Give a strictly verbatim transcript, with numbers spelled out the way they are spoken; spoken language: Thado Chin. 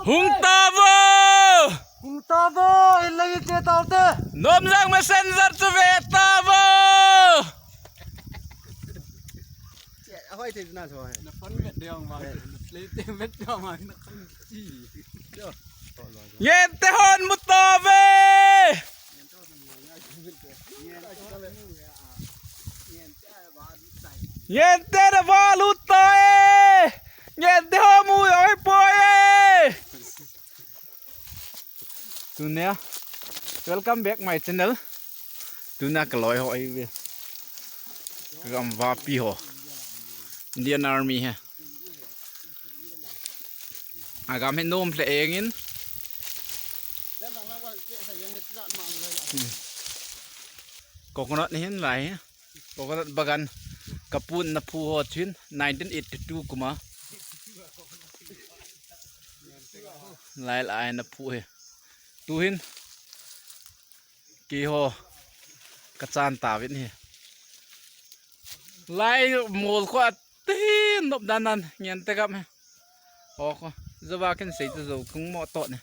Hung tavo! Hung tavo! Inlang in che tau te! Nomjang Messenger chu ve tavo! Ahoi te na so hai. Na phone met deu ma, na play te met deu ma, na kan chi. Ngen te hon mu tave! Ngen te na valu tai! Ngen te ho mu oi poi e! Tunia, welcome back my channel. Tunia ka loi ho ai ve. Ka gam vapi ho. Indian Army he. A gam he nom hle engin. Hmm. Coconut ni hin lai he. Coconut bagan ka pun na phu ho chin nineteen eighty-two kuma. Lai lai na phu he. Tuhin. Keiho ka chan tavin hi. Lai mol ko ati nop dan nan ngen te gam he. Ho ko. Jova kin sei tu jo kung mo to ne.